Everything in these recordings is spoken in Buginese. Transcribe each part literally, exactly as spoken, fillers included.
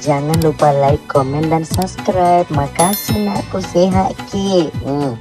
Jangan lupa like, komen, dan subscribe. Makasih, nakku, sehat ki. Hmm.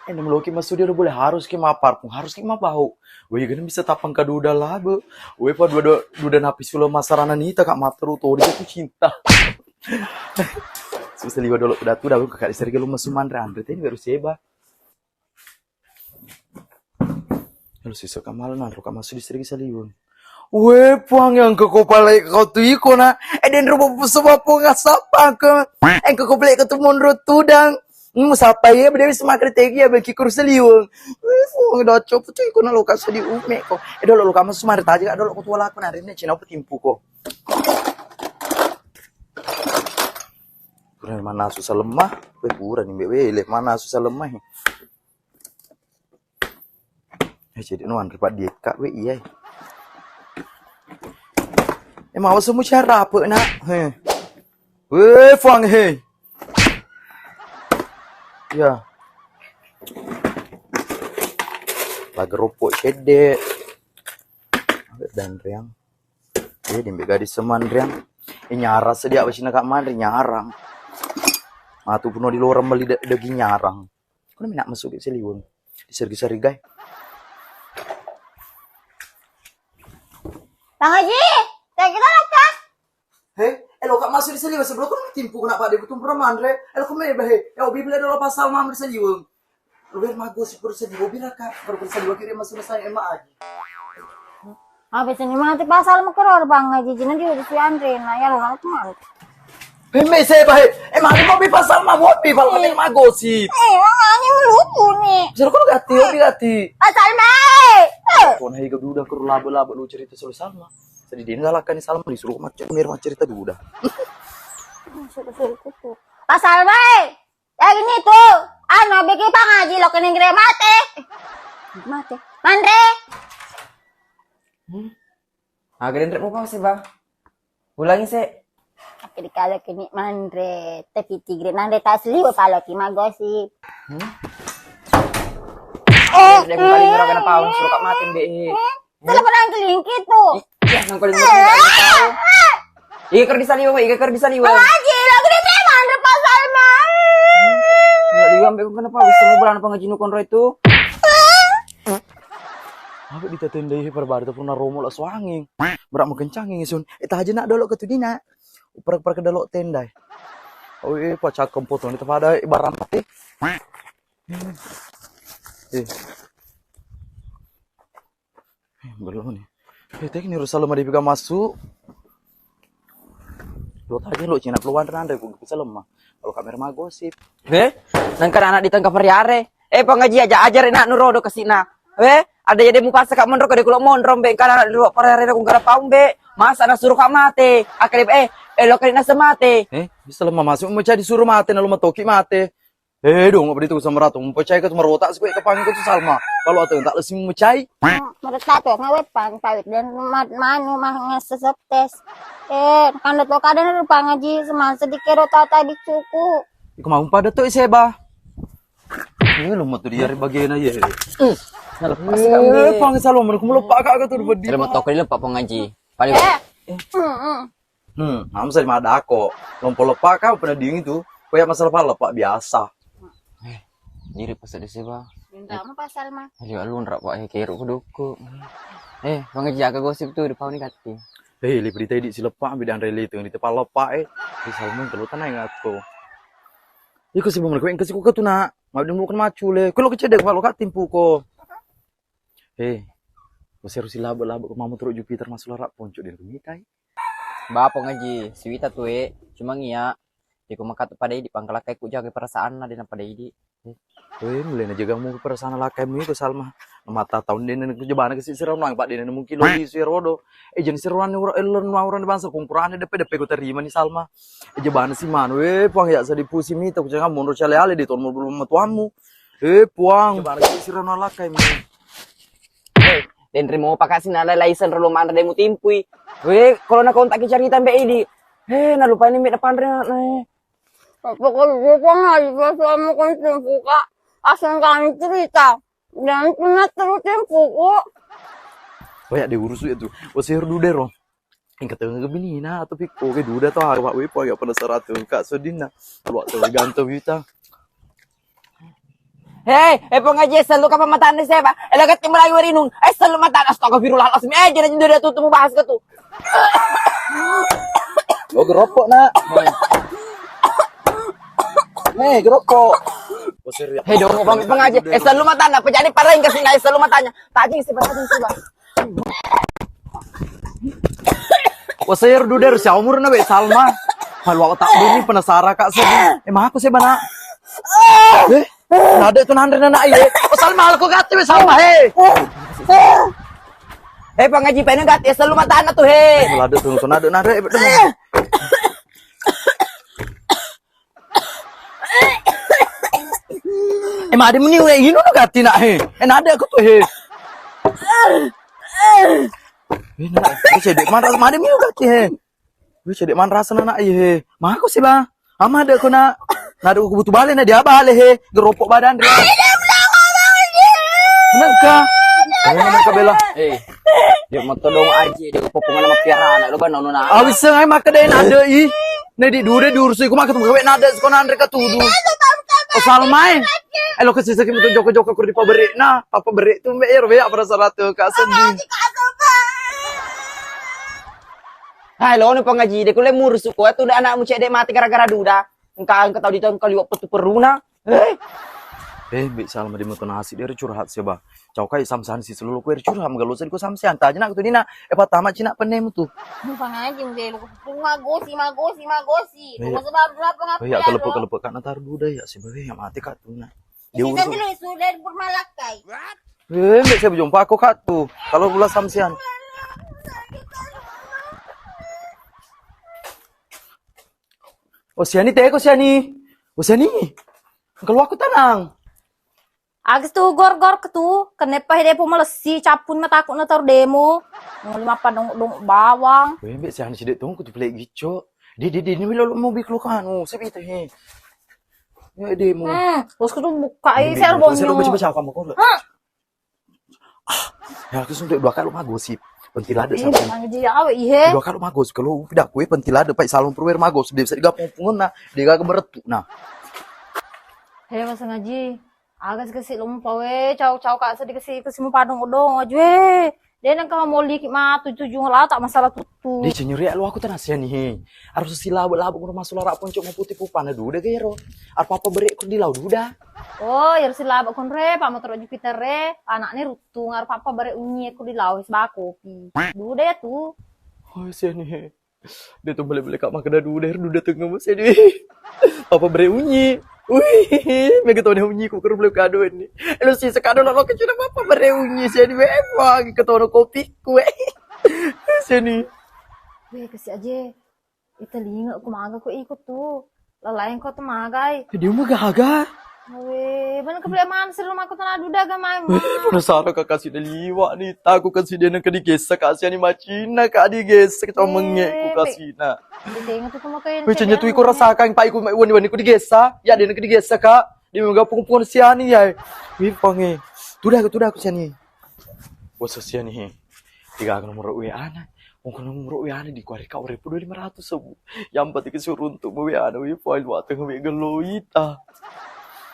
Eh, namuloki masudi lo boleh harus ki ma parfum, harus ki ma bau. Weh, gana bisa tapang ka duda labe. Weh, pa duda, duda napi sulo masarana nita, Kak, materu todi jatuh cinta. Susah liwa dolo datu dawe, Kak, di sergi lo masu manre anre tadi baru seba. Lalu sisa kamala nanro ka masudi sergi saliweng. Weh, Puang, yang ke kopalai kau tu iko na. Eh, den rupa puso bapo ngasapa ke. Yang ke kopalai kau tu monro tudang. Hmm, sapa iya beda wis makri tegi ya bagi kursi liweng. Wih, wong da coba tuh iko na lokasi di ume ko. Eh, dolo lokasi sumari taja, dolo ko tua laku nari ini cina apa timpu ko. Kurang mana susah lemah. Weh, kurang ni, weh, leh, mana susah lemah. Eh, jadi nuan ripat diekka, weh, iya. Eh, mau semua cara apa, nak? Heh. Weh, Fang, hei. Ya. Lagi ropok sedek. Dan riang. Eh, di gadis seman riang. Eh, nyarang sedia apa sih nak manre nyarang. Matu puno di lorong beli da-, daging nyarang. Kono minak masuk ke seliweng. Di sergi-sergi, guys. Bang Haji, saya kita lakka. He, eh, lo kak masuk di seliweng sebelum kono timpu kena pada betul pernah manre. Eh, lo kok mebe he. Eh, obi beli dulu pasal mam di seliweng. Lo biar mago si kursi di obi raka. Baru kursi di wakil masuk saya emak aja. Apa sini mati pasal makeror Bang Haji, jina di udah si Andre, nah ya lo nak teman. Meme saya baik. Eh, mari mau bi pasal mah, mau bi pasal mah gosip. Eh, makanya melucu nih. Bisa kau ganti, obi ganti. Pasal mai. Eh. Kau nahi gaduda kau labo-labo lu cerita selalu Salma. Jadi dia ngalahkan Salma disuruh macam mir cerita duda. Suruh-suruh kutu. Pasal mai. Ya gini tuh. Anu, bikin Bang Haji lo kening gede mate. Mate. Manre. Hmm? Aga denre mo pause, Bang. Ulangi se. Oke, dikala kini manre, tapi tigre nanre tasliwe pala ki magosip. Hmm? Eh, dia bukan lima raga na pau, suruh kak mati, Mbak. Eh, salah barang kelingki tuh. Iya, nang paling penting nggak tahu. Iya, ker disaliwe, iya, ker disaliwe. Bang Haji, lagi di mana pasal mah? Nggak liwam, Mbak, kenapa? Bisa mau bulan apa ngaji nukon roy tuh? Apa ditatendai perbaru tuh pernah romo lah suanging. Berak mau kencangin sun. Eh, tahaje nak dolok ke tudina. Uparak-parak ke dolok tendai. Oh, eh, pacakeng foto ni tapada, eh, barang mati. Eh. Eh, belum nih. Eh, teh, ini rusa lemari pika masuk. Lo taje lo cina peluang nanre ku bisa lemah. Kalau kamera mah gosip. Eh, nang kana anak di tengka periare. Eh, pangaji aja ajar enak nurodo kasina. Eh, ada jadi mupaksa kak monro kade kulo monro be kana anak di luar periare ku gara paung be. Masa na suruh kak mate. Akade eh, eh lo kade nasa mate. Eh, bisa lemah masuk mau jadi suruh mate na lo matoki mate. Eh, dong, apa itu sama ratu? Mempercayai ke teman rotak sih, kapan itu Salma? Kalau atau tak lesi memecai. Mereka tuh ngawe pang tawit dan mat-, manu mah ngesesep tes. Eh, kan tuh kadang rupa ngaji seman sedikit rota tadi cuku. Iku mau pada tuh seba. Ini lu mau tuh di hari bagian aja. Salah pas Eh, kami. Pang Salma, aku mau lupa kak tuh berdiri. Terima toko ini lupa pengaji. Paling Eh. Hmm, hmm. Hmm, hamsa madako. Lompo lepa kau pernah dingin tuh. Kau ya masalah pala lepa biasa. Eh, diri pas ada seba. Minta apa pasal mah? Ayo alun rak pak eh keruk kedoko. Eh, bang jaga gosip tuh depan ini kati. Eh, lip di tadi si lepa ambil dan rela itu di depan lepa eh. Di Salmon kalau tanah yang aku. Iku sih bukan kau yang kasih kau tuh nak. Mau dulu kan macu le. Kalau kecedek kalau kak timpu ko. Eh, kau seru si labu-labu ke mamu terus Jupiter masuk larak ponco dia kemitai. Bapa ngaji, siwita tuwe, cuma ngiya. Iko maka tu pada idi pangkalakkai ku jaga perasaanna de na pada idi. Weh, mulai na jaga mu perasaan lakkai mu iko Salma. Mata tahun de na ku jabana kasi sirau nang pak de na mungkin lo di siro do. Eh, jenis seruan ni orang elon orang bangsa kongkurane depe depe ku terima ni Salma. Eh, jabana si manu. Eh, puang ya sadi pusi mita ku jangan mundur cale ale di tahun mau belum matuamu. Eh, puang. Jabana kasi sirau nang lakkai mu. Eh, denre mo pakasi na lai sen rolo manre de mu timpui. Weh, kalau na kontak ki carita mbe idi. Eh, na lupa ni mbe depan re na. Pokoknya gua nggak bisa sama kuncing buka. Asal kami cerita. Dan pernah terus yang buku. Banyak diurus ya tuh. Osir dudero. Yang ketemu ke bini na atau piko ke duda tuh hari wak wipo ya penasaran tuh kak sedina. Luak tuh ganteng kita. Hei, eh, pengaji selalu kapan mata anda siapa? Eh, lagi timbul lagi warinung. Eh, selalu mata, astagfirullahaladzim. Eh, jadi jadi tuh tuh bahas ke tuh. Oh, geropok nak. Nih, geropok. Hei dong, bang pengaji. Eh, selalu mata anda. Apa jadi parah yang kesini? Eh, selalu matanya. Tadi sih, tadi sih, bang. Wasair duder sia umur na be Salma. Malu aku tak duni penasara kak sedih. Eh, maku sih bana. Eh, nade tu nanre na iye. Oh, Salma, aku gati be Salma he. Eh, pengaji pene gati selalu matana tu he. Lade tu tu nade nade. Eh, made meni we inu no gati nak he. Eh, nade aku tu he. Eh, nak, aku sedek manras made meni gati he. Wih, sedek manras nak iye he. Maku sih ba. Ama ada aku nak. Nade aku butuh bale na dia bale he. Geropok badan dia. Nengka. Kamu nengka bela. Eh, dia motor dong aja dia popongan sama piara anak lu kan nono nak. Awis sengai maka deh nade i. Nih di dure diurus iku maka temen nade sekolah andre katudu. Asal main. Eh, lo kasih sakit betul joko-joko kur di pabrik nah. Papa berik tuh mbak ya, apa rasa ratu kak sedih. Hai lo ni pengaji de kulle mursu ko tu anakmu cedek mati gara-gara duda. Engka engka tau ditong kaliwat petu peruna. Eh. Eh, mbak Salma di moto nasi dia curhat sih bah. Cau kai samsan si seluruh kue curhat megalo sedih ko samsian tanya nak tu dina. Eh, pertama cina penemu tu. Pengaji mbak lu magosi magosi magosi. Iya. Lu sebab berapa ngapain? Iya, kelepek kelepek kak natar duda ya sih bah ya mati kak tu nak. Dia urus. Sudah bermalakai. Eh, mbak saya berjumpa aku kak tu. Kalau pula samsian. Oh, siani teko siani. Oh, siani. Kalau aku tenang. Agus tu gor-gor ke tu, kenepa hede po malessi, capun mataku na taru demo. Ngoli mappa dong-dong bawang. Wembe siani sidek tungku tu pelek gico. Di di di ini lo mau biklo kanu, sepi teh. Ya demo. Hmm, bosku tu buka i serbonyo. Coba coba kamu kok. Ya, aku sudah dua kali magosip. Pentilade sama. Ngaji awe ihe. Dua kali magosip kalau udah kue pentilade pai salon perwer magosip dia bisa digapung pungun nah, dia gak beretuk nah. Hei masa ngaji, aga sih kasih lompa we, cau cau kak sedih kasih kasih mau padong odong aja we. Dia nang kamu mau liki matu tujuh ngelata masalah tutu. Dia cenyuri lu aku tanah sian nih. Harus silaba laba guna masuk larak puncak mau putih pupana duda gero. Apa apa berek di lau duda. Oh, ya silaba konre, Pak motor Jupiter re, anaknya rutu ngar papa bare unyi aku di laut sebab kopi. Duda ya tu. Oh, sian nih. Dia tu balik-balik kak makan duda, duda tengah masih di. Papa bare unyi. Wih, mega tau unyi ku kuru belum kado ini. Lu sih sekado lo kecil papa bare unyi sian di memang ketau kopi kue. Sian nih. Weh, kasih aja. Ita linga ku maga ku ikut tu. Lalaeng ko temagai. Dia mau gaga. Weh, bener kepala manser rumah ko tanah duda ga mai. Weh, penasaran kak kasih dia liwak nih. Taku kasih dia nang kedigesa kasih ani macina kak digesa kita mengek ku kasih na. Ditengok tu kamu kayak. Weh, cenya tu iko rasakan pak iku wani wani ku digesa. Ya dia nang kedigesa kak. Dia mau gapung-pung siani ya. Wih, pange. Tudah aku tudah aku siani. Bos siani he. Tiga nomor W A na. Mungkin nomor W A na di kuari kau ribu dua lima ratus sebu. Yang penting suruh untuk W A na wi file waktu ngewe geloita.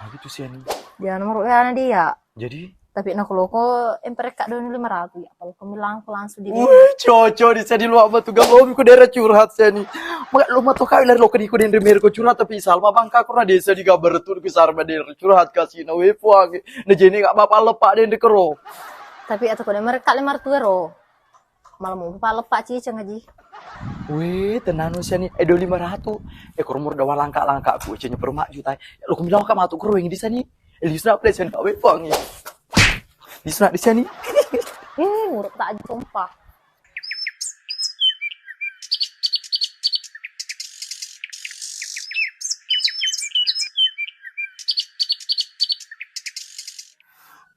Nah, gitu siani. Dia nomor W A na dia. Jadi? Tapi nak loko emperek kak dua lima ratus ya. Kalau kami langkau langsung di. Wih, cocok di sini luak batu galomi ku daerah curhat siani. Mak lu mah tuh kau lari loko di ku dendri merko curhat tapi Salma bangka kurang desa di gabar tuh di sarma daerah curhat kasih na we puang. Na jene kak bapak lepak dendri kero. Tapi atau kau mereka lima ratus euro. Malam mau paleppa ciceng aji. Weh, tenang siani. Eh, dua lima ratus. Eh, koromor dawa langka-langka ku cenya permak juta. Lo kumi langka matu kruing di sani. Eh, lisna pale siani, awe pangi. Lisna di sani. Eh, muruk tak aja sumpah.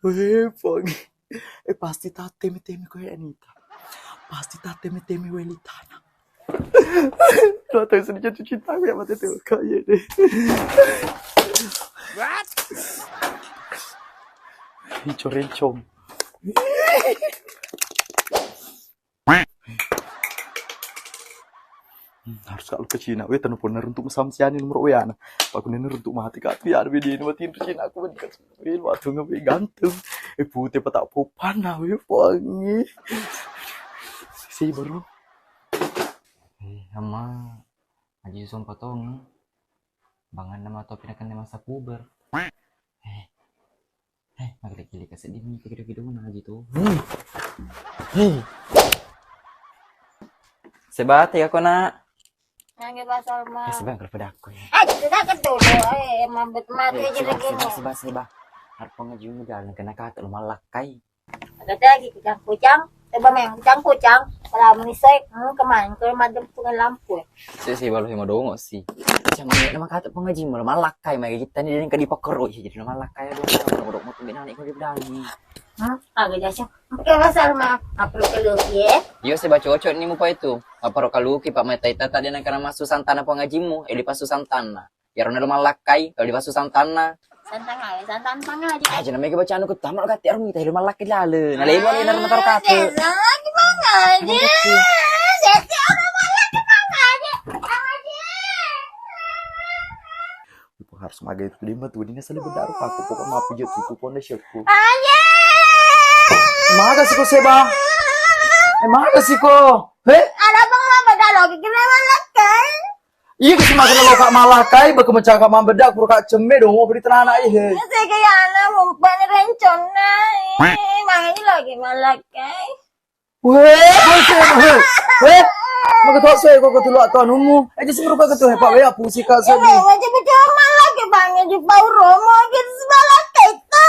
Weh, pangi. Eh, pasti ta teme-teme ko ya Anita. Pasti ta teme-teme weli tanah. Lo tahu sedikit cuci tangan ya mati tuh kayak deh. Rincong-rincong. Hmm, harus kalau ke Cina, weh, tanu pernah runtuk masam siani nomor W A na. Aku nene runtuk mati kak, ya ada beda ini mati itu Cina aku benda. Weh, lu atuh ngapain ganteng? Eh, putih petak popan lah, weh, wangi. Si baru. Eh, ama, aji sumpah tong. Bangan nama topi nakan masa puber. Eh, Eh, magili-gili ka seddi mi, gede-gede na gitu. Hmm. Hei. Sebate aku nak. Nange pasal ma. Eh, sebang kalau pada aku ya. Eh, kita ke dulu. Eh, mambet mati. Eh, aja seba, lagi seba, nih. Seba, seba. Harus pengajian jalan kena kata lu malakkai. Ada lagi kucang-kucang. Coba main kucang-kucang. Kalau menisai, hmm, kemarin kalau madem pungan lampu. Si, si, balu si madongo si. Cuma ini nama kata pengaji, malah malakkai, mai kita ni dia kadi pakero, jadi malakkai dong. Kodok mau tumbena ni kau dani. Hah? Agak jasa. Oke, pasal ma. Apa lu keluar ya? Iyo, si baca cocok ni mupa itu. Apa ro kaluki, Pak, mai taita tadi nak kena masuk santana pengajimu, eh, di pasu santana. Iyaro na lo mallakkai, kalau dipasu santanna. Santang awe, santang pangaji. Ah, jeneng mega baca anu kutama lo kati arung mita lo mallakkai lale. Na lebo le narung taro kate. Santang lagi pangaji. Seti orang mallakkai pangaji. Pangaji. Ibu harus magai itu lima tuh, dia selalu bedaru aku pokok mapi je tutup pondasi aku. Pangaji. Maga siko seba. Eh, maga siko. Heh? Ada apa ngapa dah lagi kena mallakkai? Iya, kasi makan lo kak malakai, baka mencaka mambeda, kuru kak cemme dong, mau beri tenana ihe. Saya kayak anak mumpani rencong nai, makanya lagi malakai. Weh, weh, weh, weh. Maka tok saya kok ketulu atau anumu. Eh, jadi seru kok ketulu hebat ya, pusi kak sedih. Ini aja betul malakai bang, di bau romo gitu sebelah kita.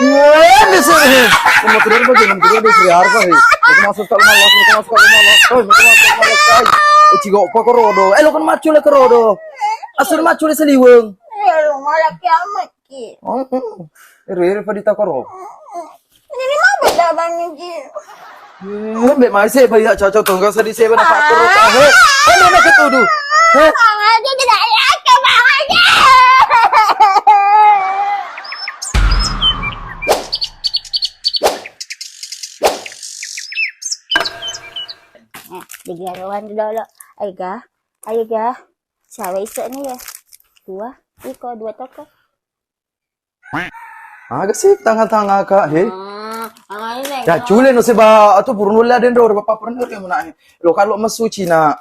Weh, ini sih. Mau tidur bagi, mau tidur di Sri Harpa sih. Itu masuk kalau malas, itu masuk kalau malas. Oh, itu masuk kalau malas. Eh, cigo apa kerodo? Eh, lo kan macul le kerodo. Asal macul le seliweng. Ya, lo malah kiamat ki. Oh, oh. Iri-iri pada takoro. Ini mah beda banget ki. Eh, mbak masih banyak cocok tuh, nggak usah disebut apa terus. Ah, heh, kan dia nak ketuduh. Heh. Bang Haji tidak yakin, Bang Haji. Nah, jadi arowan dulu. Ayo ga, ayo ga. Siapa iso nih ya? Dua, iko dua toko. Aga sih tanga-tanga kak, he? Ah, ah, ini ya, cule no seba, atau purun wala den ro, bapak purun ro, mana, he? Lo kalau mesu Cina.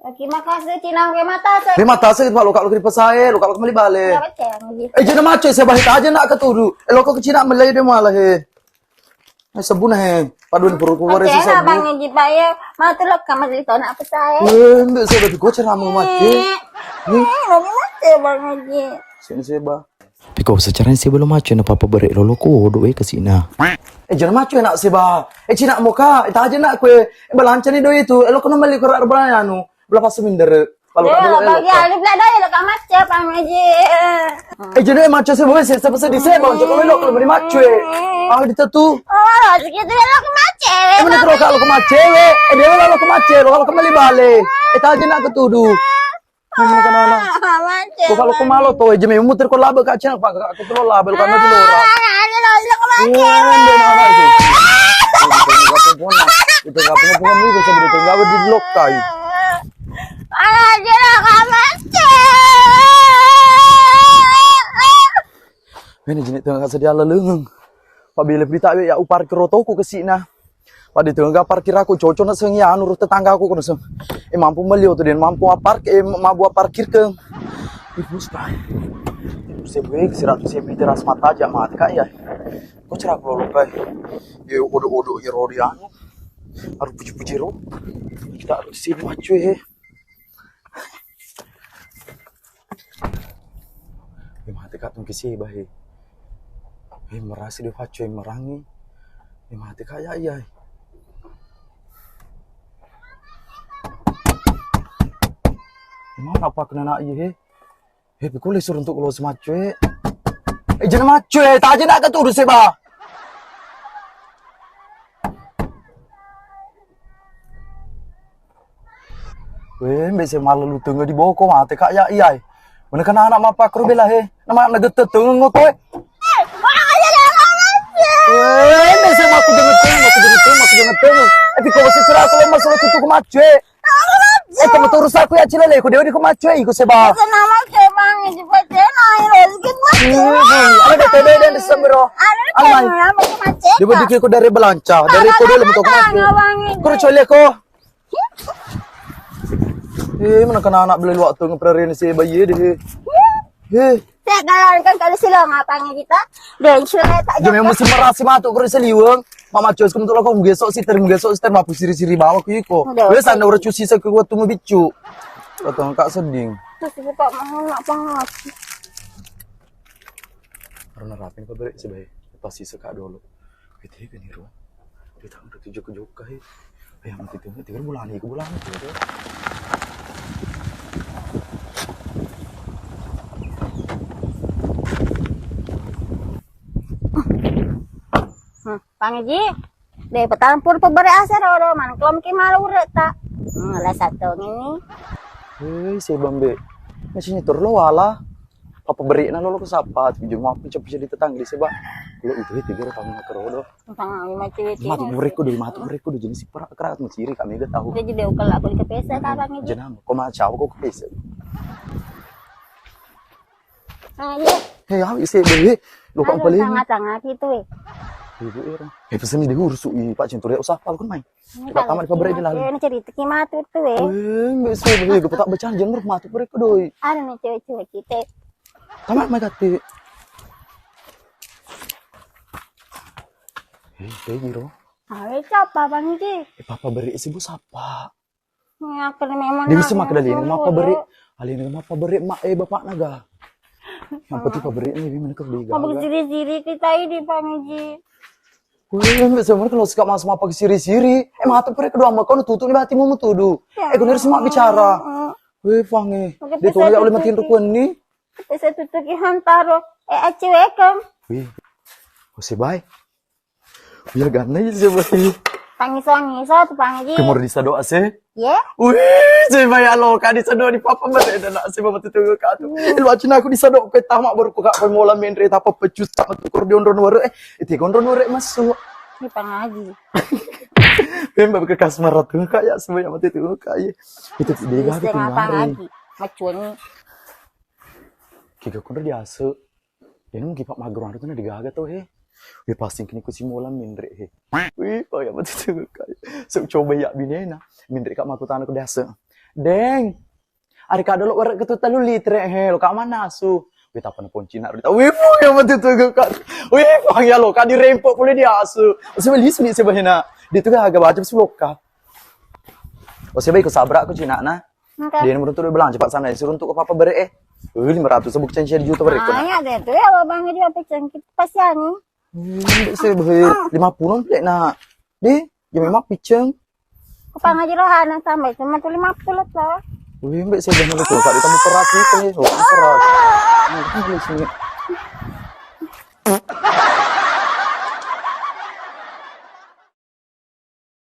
Oke, makasih Cina, oke, mata se. Be mata se, lo kalau kiri pesae, lo kalau kembali bale. Ya, betul, Bang Haji. Eh, jadi macam saya bahit aja nak ketudu. Eh, lo kok ke Cina melai dia malah, he. Eh, sebuna, he. Padun purun keluar. Oke, sih, lah, sebu. Bang Haji, Pak, ya. Mau tuh lo kamar di sana apa saya? Eh, ndak saya berarti kau ceramah mati. Eh, eh, lo mati, Bang Haji. Sini saya, Bah. Piko secara sebelum macam apa apa beri lo lo kodo, eh, ke sini. Eh, jangan macam nak seba. Eh, Cina moka, eh, taja nak kue. Eh, balanca ni doi itu. Eh, lo kena beli kerak berani anu. Bela pas minder. Lalu kan dulu, eh, bagi lo. Anu bela doi lo kamat siapa ngaji. Eh, jadi macam seba, sih, siapa sedih seba, macam lo lo kalau beri macam. Ah, di tu. Oh, segitu lo kamat cewek. Eh, mana terus kalau kamat cewek? Eh, dia lo kamat cewek, lo kalau kembali balik. Eh, taja nak ketuduh. Kamu kenapa? Kok kalau kemalo to, eh, jeme muter kok laba kak cina, Pak, kak, aku terus laba, lu kan nanti lo ora. Iya, dia nak anak itu. Itu nggak punya, punya itu, saya beri tengah di blok kai. Ini jenis tengah sedih ala lengeng. Pabila berita ya upar ke rotoku ke sini. Pada itu enggak parkir aku cocok nak sengi anu ruh tetangga aku kono seng. Eh, mampu beli oto den mampu apark, eh, mabu aparkir ke. Ibu sekarang. Ibu sebu, eh, seratus ribu teras mata aja mati kak ya. Kok cerah kalau lupa ya. Ya odo-odo ya rodi anu. Aru puji-puji ro. Kita aru sini maccu he. Eh, mate ka tungki siba he. Eh, merasi de faccio yang merangi. Eh, mate ka ya iya. Eh, mana apa kena nak iya he? Eh, pikulle suruntuk lo semaccu e. Eh, jana maccu e, taje nak ketudu seba. Weh, mbek se malu lu tengah di boko mate kak ya iya. Mana kena anak mapakro bela he. Nama anak gete tengah kowe. Weh, mbek se maku jangan tengah, maku jangan tengah, maku jangan tengah. Eh, piko masih cerah kalau masalah tutup maccu e. Eh, kamu terus aku ya cilele, ku dewe di ku maccu e, ku seba. Senama kebang di pete nai rezeki maccu. Ada de tebe dan sembro. Ada de tebe dan maccu. Dia berdiri ku dari belanca, dari ku dalam toko maccu. Ku cole ko. Eh, mana kena anak beli waktu ngepererin si bayi deh. Eh. Saya kalau kan kalau silo ngapangi kita, dan silo tak. Jadi musim merasi matu kuri seliweng. Mama cus kum tulo ko mugesok siter, mugesok siter mapu siri-siri bawa ku iko. Wes anda ora cuci sa ku waktu mu biccu. Kata kak seding. Terus kita mau nak pangas. Karena rapin ko beri sebaik. Pasti suka dulu. Wih, tega ni ro. Wih, tak udah tujuh ke Jogja he. Wih, yang itu tuh, tiga bulan ni, ke bulan ni, tiga bulan. Hmm, Pang Haji, de petampur pebere ase ro, mana kelom ki malu urek ta. Hmm, lah satu ini. Hei, si bambe. Masih nyetor lo wala. Apa beri na lo, lo ke sapa? Tapi jeng mau pecah-pecah di tetangga di seba. Lo itu, itu gara tamu nak kerodo. Tentang macam itu. Matu mereka doi, matu mereka doi jenis perak kerak menciri kami gak tahu. Dia jadi ukal aku di kepesa kapan ini. Jenang, kok macam kok kepesa. Ah, iya. Hei, awi se beri. Lo kok paling. Tengah-tengah gitu eh. Ibu era. Eh, pesan di urus i Pak Cintur ya usah apa kan main. Ini tamat di pabrik lalu. Ini cerita ki matu tu eh. Eh, nggak sih, beri gue tak baca jenur matu mereka doi. Ada nih cewek-cewek kita. Tamat mai kate. Eh, kayak gitu. Ah, eh, siapa Bang Ji? Eh, papa beri sih bu siapa? Ini aku memang. Dia bisa makan dari ini, mau apa beri? Alina mau apa beri mak eh bapak naga. Yang penting apa beri ini mana kau beli. Mau siri-siri kita ini Bang Ji. Weh, mbek sebenarnya kalau suka mas mau pakai siri-siri, eh mata perek kedua sama kau tutup nih berarti mau tuduh. Eh kau harus mau bicara. Weh, Fang eh. Dia tuh ya oleh matiin rukun nih. Bisa tutup ki hantaro. Eh, acewekeng. Wih. Ose bae. Wih, ganna isi bae. Tangiso-ngiso tu Pang Ji. Kemur di sado ase. Ye. Wih, saya bayar lo kan di sado di papa mate dan ase mama tutu ka tu. Lu acina aku di sado ke tamak baru kok kak mola menre tapa pecus tapa tukur di ondron waro eh. Itu ondron waro masuk. Ini Pang Haji. Pemba ke kasmar tu kak ya semuanya mate tu kak ya. Itu dia gak tinggal. Macuan. Kiga konro diasu. Dena mungkin pak magro anu tuna digaga to he. Wih pasti kini kusi mola minre he. Wih, oh ya betul tuh kak. So coba ya binena. Minre kak makutana ku diasu. Deng. Ari kak dolo warek ketu telu litre he. Lo kak mana asu? Wih tapa na ponci nak rita. Wih, oh ya betul tuh kak. Wih, pang ya lo kak dirempok pule diasu. Sebeli sini sebahena. Dia tuh gaga baca suloka. Oh sebab ikut sabrak aku cina na. Dia nomor tuh belanja pak sana suruh untuk apa apa bere eh. Wih, lima ratus sebuk censi juta bere. Hanya deh tuh ya abang dia apa cengkit pasti anu. Hmm, saya beri lima puluh plek nak. Deh, ya memang piceng. Kupang aja rohana tambah cuma tuh lima puluh tuh. Wih, mbak saya udah tuh kak ditambah perasi itu nih, oh, perasi. Nah, kan di sini.